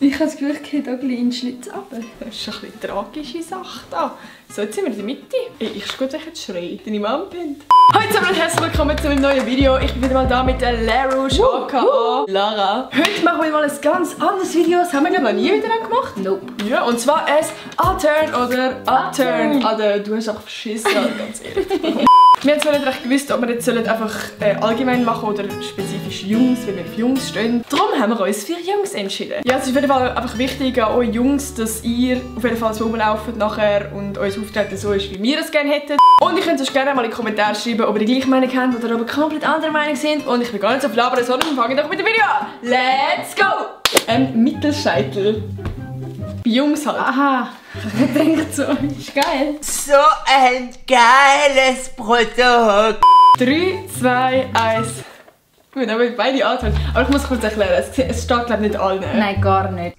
Ich habe das Gefühl, ich gehe hier ein bisschen in den Schlitz runter. Das ist eine bisschen tragische Sache da. So, jetzt sind wir in der Mitte. Ich gut, ich jetzt schreie. Deine Mama pennt. Hallo zusammen und herzlich willkommen zu einem neuen Video. Ich bin wieder mal da mit der Larouche aka Lara. Heute machen wir mal ein ganz anderes Video. Das haben wir glaube ich noch nie wieder gemacht. Nope. Ja, und zwar ein A-Turn oder Upturn. Also, du hast auch verschissen, ganz ehrlich. Wir haben zwar nicht recht gewusst, ob wir jetzt einfach allgemein machen oder spezifisch Jungs, weil wir auf Jungs stehen. Darum haben wir uns für Jungs entschieden. Ja, es ist auf jeden Fall einfach wichtig an euch Jungs, dass ihr auf jeden Fall so rumlauft nachher und euer Auftreten so ist, wie wir es gerne hätten. Und ihr könnt uns gerne mal in die Kommentare schreiben, ob ihr die gleiche Meinung habt oder ob ihr komplett anderer Meinung sind. Und ich will gar nicht so viel labern, sondern wir fangen doch mit dem Video an. Let's go! Mittelscheitel. Bei Jungs halt. Aha. Ich denke so, ist geil. So ein geiles Produkt. 3, 2, 1. Gut, aber beide atmen. Aber ich muss kurz erklären, es steht glaube ich nicht allen. Nein, gar nicht.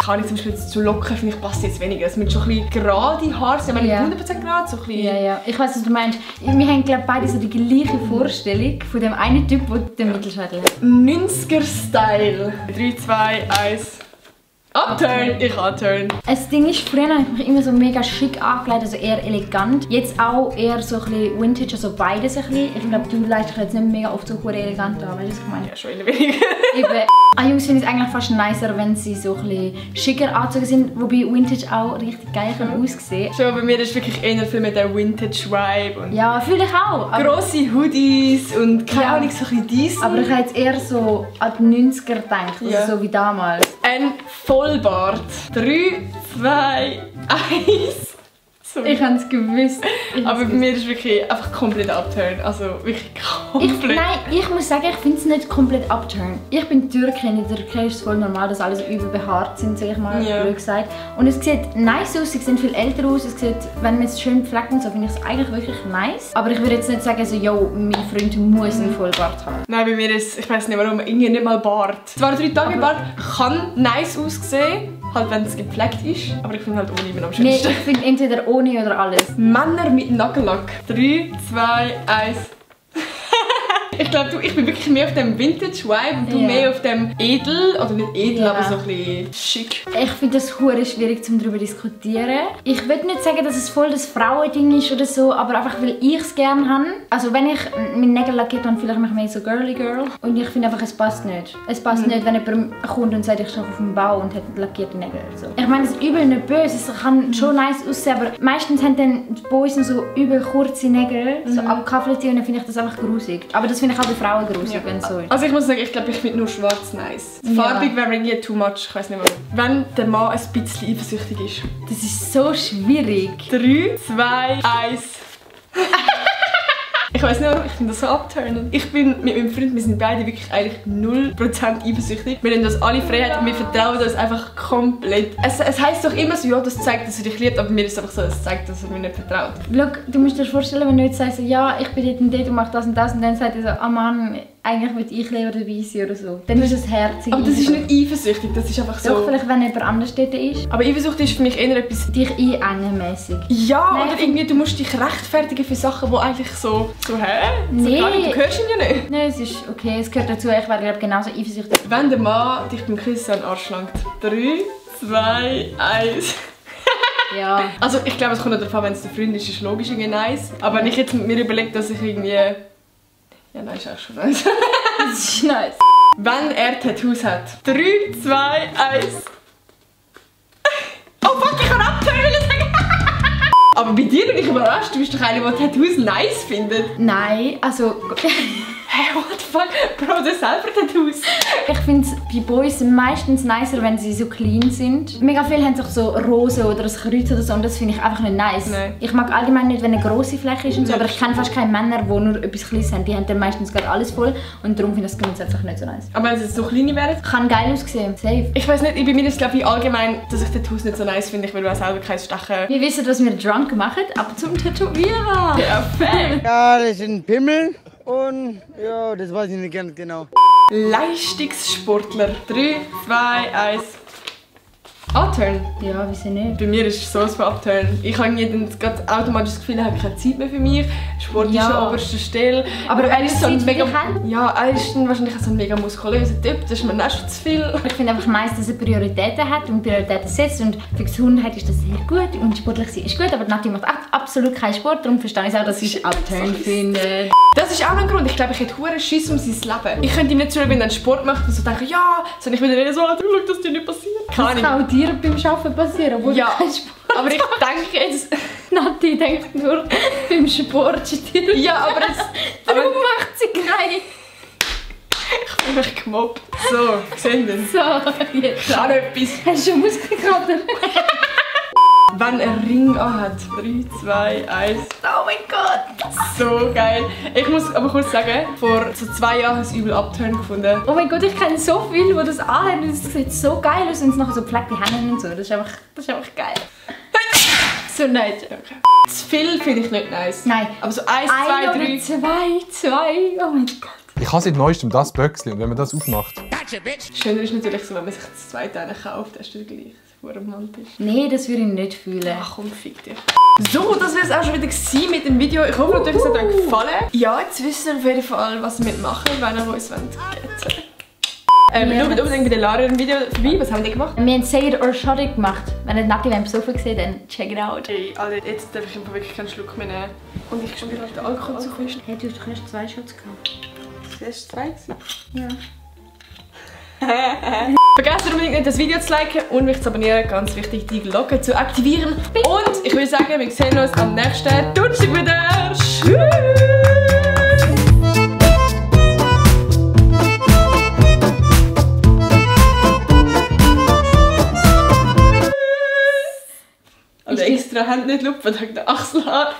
Kann ich zum Beispiel zu locken, finde ich passt jetzt weniger. Es müssen schon ein bisschen gerade Haare sein, wenn nicht 100% gerade, so ein bisschen. Ja. Ich weiß, was du meinst. Wir haben glaube beide so die gleiche Vorstellung von dem einen Typ, der den Mittelscheitel hat. 90er-Style. 3, 2, 1. Upturn! Ich Upturn. Das Ding ist, früher habe ich mich immer so mega schick angelegt, also eher elegant. Jetzt auch eher so ein bisschen Vintage, also beides ein bisschen. Ich glaube, du leistest dich jetzt nicht mega oft so elegant an, weißt du, was ich meine? Ja, schon in der weniger. An Jungs finde ich es eigentlich fast nicer, wenn sie so ein bisschen schicker angezogen sind, wobei Vintage auch richtig geil aussehen kann. Schon bei mir ist wirklich eher viel mit der Vintage-Vibe. Ja, fühle ich auch. Grosse Hoodies und keine Ahnung, so ein bisschen dies. Aber ich habe jetzt eher so an die 90er gedacht, also so wie damals. Ein Vollbart. 3, 2, 1. Sorry. Ich habe es gewusst. Aber bei mir ist es wirklich einfach komplett Upturn. Also wirklich komplett. Nein, ich muss sagen, ich finde es nicht komplett Upturn. Ich bin Türkin. In der Türkei ist es voll normal, dass alle so übel behaart sind, sage ich mal, blöd gesagt. Und es sieht nice aus, sie sehen viel älter aus. Es sieht, wenn man es schön pflegt und so, finde ich es eigentlich wirklich nice. Aber ich würde jetzt nicht sagen, so, yo, mein Freund muss einen Vollbart haben. Nein, bei mir ist, ich weiß nicht warum, irgendwie nicht mal Bart. Zwar 3 Tage Bart kann nice aussehen, halt wenn es gepflegt ist, aber ich finde halt ohne immer am schönsten. Nee, ich finde entweder ohne oder alles. Männer mit Nagellack. 3, 2, 1. Ich glaube, ich bin wirklich mehr auf dem Vintage-Vibe und du mehr auf dem edel, oder nicht edel, aber so ein bisschen schick. Ich finde das hure schwierig, darüber zu diskutieren. Ich würde nicht sagen, dass es voll das Frauending ist oder so, aber einfach, weil ich es gerne habe. Also wenn ich meine Nägel lackiert habe, fühle ich mich mehr so girly girl. Und ich finde einfach, es passt nicht. Es passt nicht, wenn jemand kommt und sagt, ich arbeite auf dem Bau und hat lackierte Nägel. So. Ich meine, es ist übel nicht böse, es kann schon nice aussehen, aber meistens haben dann die Boys noch so übel kurze Nägel, so abgekaffelte, und dann finde ich das einfach grusig. Aber das finde ich auch bei Frauen grusig, wenn es so ist. Also ich muss sagen, ich glaube, ich finde nur schwarz nice. Farbig wäre irgendwie too much, ich weiß nicht warum. Wenn der Mann ein bisschen eifersüchtig ist. Das ist so schwierig. 3, 2, 1. Ich weiß nicht warum, ich finde das so abturnend. Ich bin mit meinem Freund, wir sind beide wirklich eigentlich 0% eifersüchtig. Wir haben das alle Freiheit und wir vertrauen das einfach komplett. Es heisst doch immer so, ja, das zeigt, dass er dich liebt, aber mir ist es einfach so, es zeigt, dass er mir nicht vertraut. Schau, du musst dir vorstellen, wenn du jetzt sagst, ja, ich bin dort und dort und mach das und das, und dann sagt er so, oh Mann, eigentlich will ich lieber dabei sein oder so. Dann ist es herzig. Aber das ist nicht eifersüchtig, das ist einfach so... Doch, vielleicht wenn jemand anders dort ist. Aber Eifersucht ist für mich eher etwas... Dich einengen mäßig. Ja, nein, oder irgendwie, du musst dich rechtfertigen für Sachen, die eigentlich so hä? Nee. So, du hörst ihn ja nicht. Nein, es ist okay, es gehört dazu, ich wäre glaube genauso eifersüchtig. Wenn der Mann dich beim Küssen an den Arsch langt. 3, 2, 1... Ja. Also ich glaube, es kommt darauf an, wenn es der Freund ist, ist logisch irgendwie nice. Aber wenn ich jetzt mir überlege, dass ich irgendwie... Ja, nein, ist auch schon nice. Das ist nice. Wenn er Tattoos hat. 3, 2, 1... Oh fuck, ich kann abtönen, will ich sagen. Aber bei dir bin ich überrascht, du bist doch eine, die Tattoos nice findet. Nein, also... Hey, what the fuck? Bro, du hast selber Tattoos. Ich finde es bei Boys meistens nicer, wenn sie so clean sind. Mega viele haben doch so Rosen oder ein Kreuz oder so, und das finde ich einfach nicht nice. Nein. Ich mag allgemein nicht, wenn eine grosse Fläche ist und so, aber ich kenne fast keine Männer, die nur etwas Kleines haben. Die haben dann meistens gerade alles voll und darum finde ich das einfach nicht so nice. Aber wenn es jetzt so kleine wären? Kann geil aussehen, safe. Ich weiß nicht, bei mir ist es glaube ich allgemein, dass ich Tattoos nicht so nice finde. Ich will auch selber keins stechen. Wir wissen, was wir drunk machen, aber zum Tätowierer. Ja, fair. Ja, das ist ein Pimmel und ja, das weiß ich nicht ganz genau. Leistungssportler. 3, 2, 1... Upturn? Ja, wieso nicht? Bei mir ist es so ein Upturn. Ich habe dann gerade automatisch das Gefühl, ich habe keine Zeit mehr für mich. Sport ist an oberster Stelle. Aber er ist so ein mega... Ja, er ist dann wahrscheinlich so ein mega muskulöser Typ. Das ist mir auch schon zu viel. Ich finde einfach nice, dass er Prioritäten hat und Prioritäten setzt. Und für Gesundheit ist das sehr gut und sportlich sein ist gut. Aber Nati macht absolut keinen Sport. Darum verstehe ich auch, dass ich Upturn finde. Das ist auch ein Grund. Ich glaube, ich hätte hure Schiss um sein Leben. Ich könnte ihm nicht zuhören, wenn er Sport macht und so denken, ja, soll ich wieder so schau, dass dir nicht passiert. Das kann auch dir beim Arbeiten passieren, obwohl ja, du keinen Sport aber ich denke jetzt... Nati denkt nur beim Sport. Ja, aber jetzt... Darum macht sie keinen. Ich bin mich gemobbt. So, sehen wir. So, jetzt. Auch etwas. Hast du schon Muskelkater? Wenn er einen Ring anhat. 3, 2, 1. Oh mein Gott! So geil. Ich muss aber kurz sagen, vor so 2 Jahren habe ich es übel Upturn gefunden. Oh mein Gott, ich kenne so viele, die das anhaben und es sieht so geil aus und es nachher so gepflegte Hände und so. Das ist einfach geil. So nicht. Okay. Zu viel finde ich nicht nice. Nein. Aber so 1, 2, 3. 2. Oh mein Gott. Ich habe seit neuestem das Böckchen und wenn man das aufmacht... Schöner ist natürlich so, wenn man sich das zweite kauft, das ist das gleich. Romantisch. Nein, das würde ich nicht fühlen. Ach komm, fick dich. So, das wäre es auch schon wieder mit dem Video. Ich hoffe natürlich, es hat euch gefallen. Ja, jetzt wisst ihr auf jeden Fall, was wir machen, wenn ihr uns wollt. Schaut unbedingt bei der Lara im Video vorbei. Was haben die gemacht? Wir haben Say It or Shot It gemacht. Wenn ihr Nati beim Sofa seht, dann check it out. Hey, Alter, jetzt darf ich einfach wirklich keinen Schluck mehr nehmen. Und ich spüre den Alkohol zu fest. Hey, du hast 2 Shots gehabt. Das war 2? Ja. Vergesst unbedingt nicht, das Video zu liken und mich zu abonnieren. Ganz wichtig, die Glocke zu aktivieren. Und ich würde sagen, wir sehen uns am nächsten Donnerstag wieder. Tschüss! Also extra Hände nicht lupfen, wegen der Achselhaare.